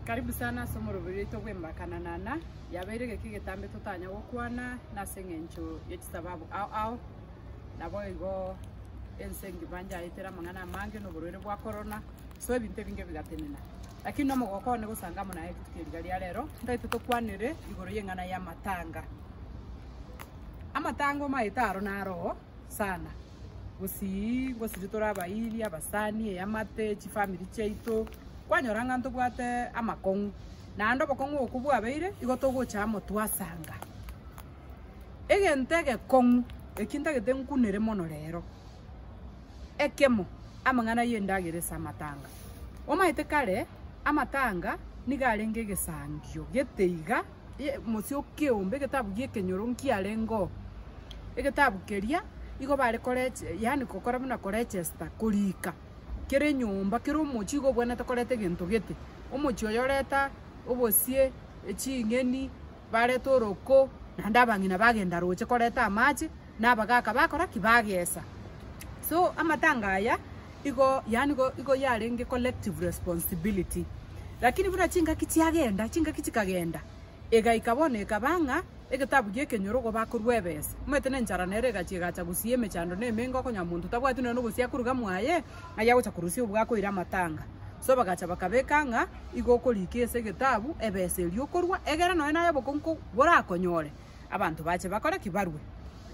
Karibu sana ase omoroberi oito bw'embakananana, yabeire egeka egetambe totanya gokwana nase eng'encho ye chisababu ao ao, naboigo ense engima njaetere amang'ana amange na oborwaire bwa korona, so ebinto ebinge bigatenena. Lakini nomogoko one gosanga amo naye rituko eri iga ria rero, ntagete tokwanere igoro y'eng'ana y'amatanga. Amatanga omaete aro naro oo sana. Gosii ngosiri tore abairi, abasani, eamate, chifamiri chiaito, kwanyora ng'a ntobwate amakong'u. Naende obokong'u okwo bwabeire, igo togocha amo twasanga. Egento egekong'u eki ntagete nkunere mono rero, ekemo, amang'ana ya endagera ase amatanga. Omanyete kare, amatanga nigo arenge egesangio gete iga. Mosio okeombe egetabu gi'ekenyoro nkiarenge oo, egetabu keria igo bare koreche yaani gokora buna korechesta korika, kera enyomba kera omochie igo obwenerete koreta egento gete, omochie oyo oreta obosie, ching'eni, bareta oroko, naende abang'ina bagenda roche koreta amache, na abagaka bakora ki? Bagesa. So amatanga aya igo yaani igo igo yarenge collective responsibility. Lakini buna chingaki chiagenda, chingaki chikagenda, egaika bono ekaba ng'a egetabu gia ekenyoro igo bakorwa ebesa. Omanyete na enchara nere egachia egacha gosiia emechando na emenge okonyora monto tabwati nonya na obosie akoruga mwaye, ng'ai agocha korusia obwo akoira amatanga. So bagacha bakabeka ng'a igo okorika ase egetabu ebesa eria okorwa egere nonya naye obokong'u borakonyore. Abanto bache bakore ki? Barue.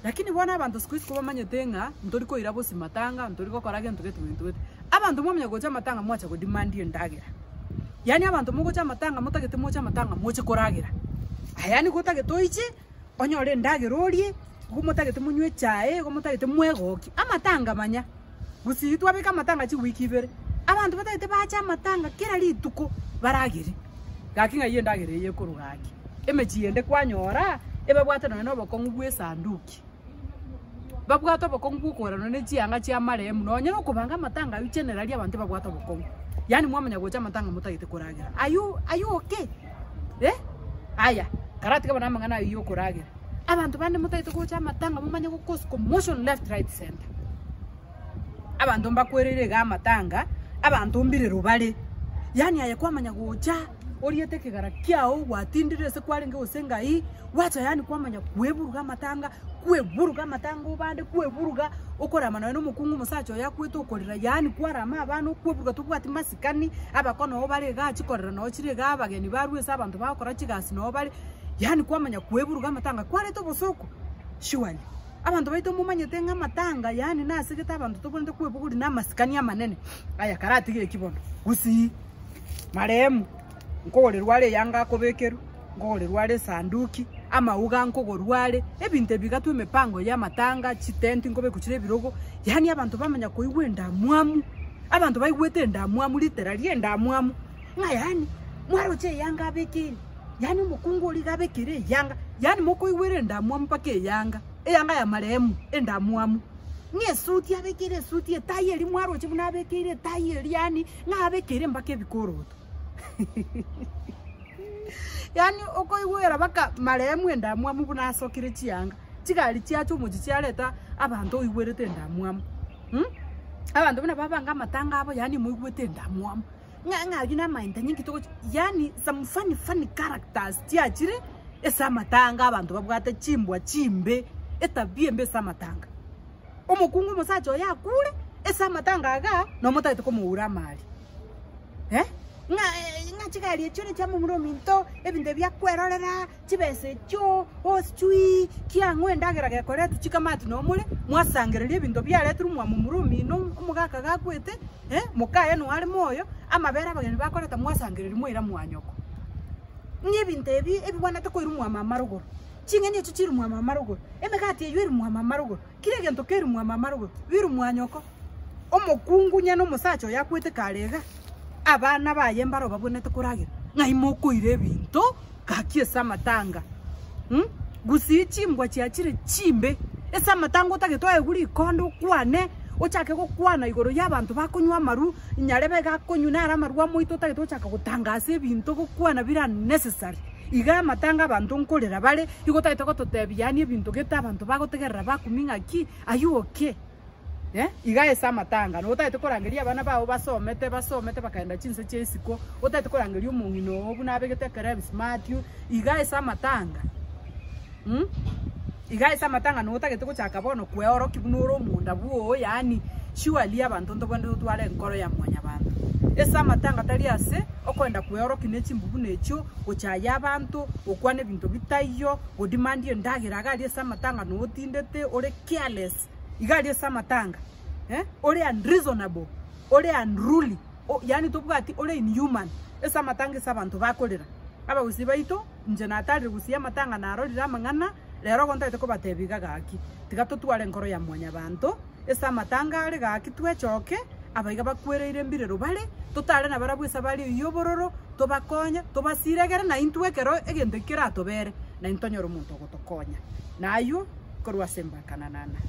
Lakini bono abanto siku hizi kobamanyete ng'a ntori koira bosi matanga, ntori gokora gento gete gento gete. Abanto mwamanya gocha amatanga mwacha godemand endagera. Yaani abanto mogocha amatanga motagete moche amatanga moche koragera. Aya yaani gotagete oiche, onyore endagera orie, igo motagete monywe echae, igo motagete mwegokie. Amatanga manya. Gusii twabeka amatanga chiwiki ibere, abanto batagete bache amatanga kera rituko baragere. Gaki ng'ai endagera eye ekorwa gaki? Emechie ende kwanyora ebabwate nonya na obokong'u bwa esanduki, babwate obokong'u bwa okogora nonya ne chianga chia amaremu, nonya na okobanga amatanga aywo generally abanto ebabwate obokong'u. Yaani mwamanya gocha amatanga motagete koragera, are you are you okay? Eh, aya karatiga bono amang'ana aywo ya okoragera. Abanto bande motagete gocha amatanga momanye go cause commotion left right center. Abanto mbakwereire iga amatanga, abanto mbirero bare, yaani aye kwamanya gocha oriete ekegara kiao gwatindire ase kwarenge gose ng'ai, gwacha yaani kwamanya kweburuga amatanga, kweburuga amatanga obande kweburuga, okorama nonye na omokungu omosacha oye akwete okorera yaani kwarama abana okweburuga tobwati masikani, abako noo bare igaa chikorera noo chire igaa abageni barwe ase abanto bagokora chigasi noo bare, yaani kwamanya kweburuga amatanga kwareta obosooku surely. Abanto baito momanyete ng'a amatanga yaani nasegete abanto tobwenerete kwebogoria na amasikani amanene. Aya karatige eki bono, gusii, marehemu, nkogorerwa are eyanga akobekerwa, nkogorerwa are esanduki, amauga nkogorwa are, ebinto ebi iga twa emepango ya amatanga, chitenti nkobekwa chire ebirogo, yaani abanto bamanya koigwa endamwamu, abanto baigwete endamwamu literally endamwamu, ng'a yaani mwaroche eyanga abekeire. Yaani omokungu oria iga abekeire eyanga, yaani mokoigwera endamwamu mpaka eyanga, eyanga ya marehemu, endamwamu. Ng'a esuti abekeire esuti etai eria mwaroche buna abekeire etai eria yaani ng'a abekeire mpaka ebikoroto. Yaani okoigwera mpaka marehemu endamwamu buna asokire chianga, chigari chiacha omochie chiareta abanto oigwerete endamwamu mh, abanto buna babanga amatanga abo yaani moigwete endamwamu. Ng'a ng'a ayio namaene ninki togochi yaani some funny funny characters chiachire ase amatanga abanto babwate chimbwa chimbe, etabia embe ase amatanga. Omokungu omosacha oye akure, ase amatanga igaa, nomotagete komoura amari eh, ng'a ng'a chigari echio ne chiamomura ominto, ebinto ebi akwerorera. Chibesa echio oo sijui kiang'o endagera gekoretwa chikamati noo more, mwasangereria ebinto biaretirwe mwamomura omino omogaka gakwete eh, mokaye noo are moyo, amabere abageni bakoreta mwasangereria mwaira mwanyoko. Ng'a ebinto ebi ebibwanete koirwa mwa mama rogoro, ching'eni echio chirwe mwa mama rogoro, emegati eywo ere mwa mama rogoro, kera egento kerwe mwa mama rogoro, birwe mwanyoko. Omokungu nyene omosacha oyo akwete kare iga, abana baye mbaro babwenerete koragera, ng'ai mokoira ebinto gaki ase amatanga mh, gusii chimbwa chiachire chimbe, ase amatanga otagete oegwe rikondo okwane, ochake gokwana igoro ya abanto bakonywa amarwa, nyarebe iga akonywa naro amarwa amoito otagete gochaka gotangasa ebinto gokwana bire unnecessary. Iga amatanga abanto nkorera bare, igo otagete gototebia yaani ebinto gete abanto bagotegerera bakumia ng'aki, are you okay? Eh, iga ase amatanga, na otagete korangeria abana bao basomete basomete bakaenda chinse chia isiko, otagete korangeria omong'ina oo buna abegete ekero ebismati, iga ase amatanga mh, iga ase amatanga na otagete gochaka bono kweorokia buna ore omonda bwoo yaani surely abanto ntobwenerete totware enkoro ya mwanyabanto. Ase amatanga tari ase okoenda kweorokia ne chimbu buna echio, gochaya abanto, gokwana ebinto bitaiyo, godemand endagera iga aria ase amatanga na otindete ore careless. Iga aria ase amatanga, eh, ore unreasonable, ore unruly, o yaani tobwati ore inhuman ase amatanga ase abanto bakorera. Abagusii baito, inche natarire gusii amatanga narorire amang'ana, rero igo ntagete kobatebia iga gaki, tiga totware enkoro ya mwanyabanto, ase amatanga are gaki twechoke, abaiga bakwereire mbirero bare, totare nabarabwo ase abare eyio obororo, tobakonye, tobasire egere naintwe ekero egento eki keratobere, naintwe tonyore omonto ogotokonya. Na aywo. Korwa ase mbaka na nana.